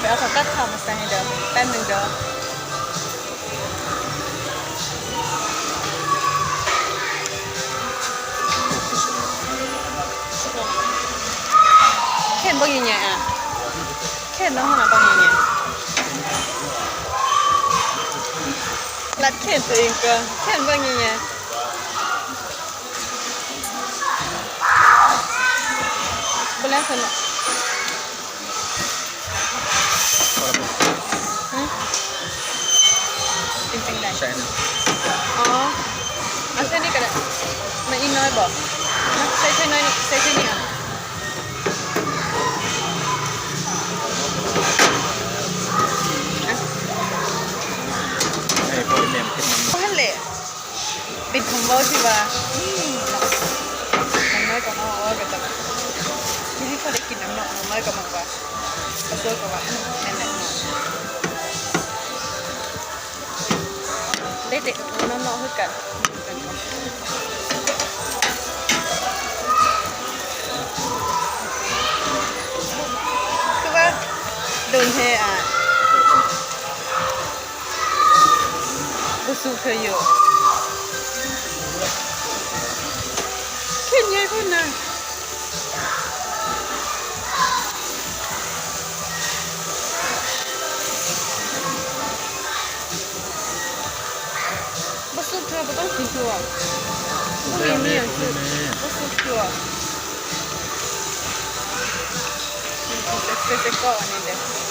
ເອົາຜັກກາດຂາວມາໃສ່ໃຫ້ເດີ ແປັບໜຶ່ງເດີ. ແຂນບັກໃຫຍ່ໆ ອະ ແຂນນ້ອງຫັ້ນນະບັກໃຫຍ່ໆ ລັດແຂນຕົວເອງກ່ອນ ແຂນບັກໃຫຍ່ໆ. ບໍ່ແລ້ວຊັ້ນເນາະ. ຫຶ? ເປັນຈັ່ງໃດ? ໃສ່ນະ ອໍ ເອົາໃສ່ນີ້ກໍໄດ້. ມາອີກໜ້ອຍບໍ? ມາໃສ່ ໃສ່ໜ້ອຍນີ້ ໃສ່ ໃສ່ນີ້ ອະ ໃຫ້ພໍໄດ້ແນມເຮັດນຳ ຫັ້ນແຫຼະ. ເປັນຄຳເວົ້າທີ່ວ່າ ອືມ ເນາະ ນ້ອງນ້ອຍກໍເວົ້າ ເວົ້າໄປຕະຫຼອດ ມີໃຫ້ເຂົາໄດ້ກິນນຳເນາະ. ນ້ອງນ້ອຍກໍມັກວ່າ ກະຊວນກໍວ່າ ອືມ ແມ່ນແຫຼະເນາະ ໄດ້ແຕ່ເອີ້ນນ້ອງໆ ຄືກັນ. ຄືວ່າດົນແທ້ອະ. ບໍ່ສຸກເທື່ອຢູ່ ແຂນໃຫຍ່ພຸ້ນນະ ບໍ່ສຸກເທື່ອ ບໍ່ຕ້ອງກິນເທື່ອ ບໍ່ມີຫຍັງສຸກ ບໍ່ສຸກເທື່ອ. ໃສ່ ໃສ່ ໃສ່ກອກອັນນີ້ເດີ້.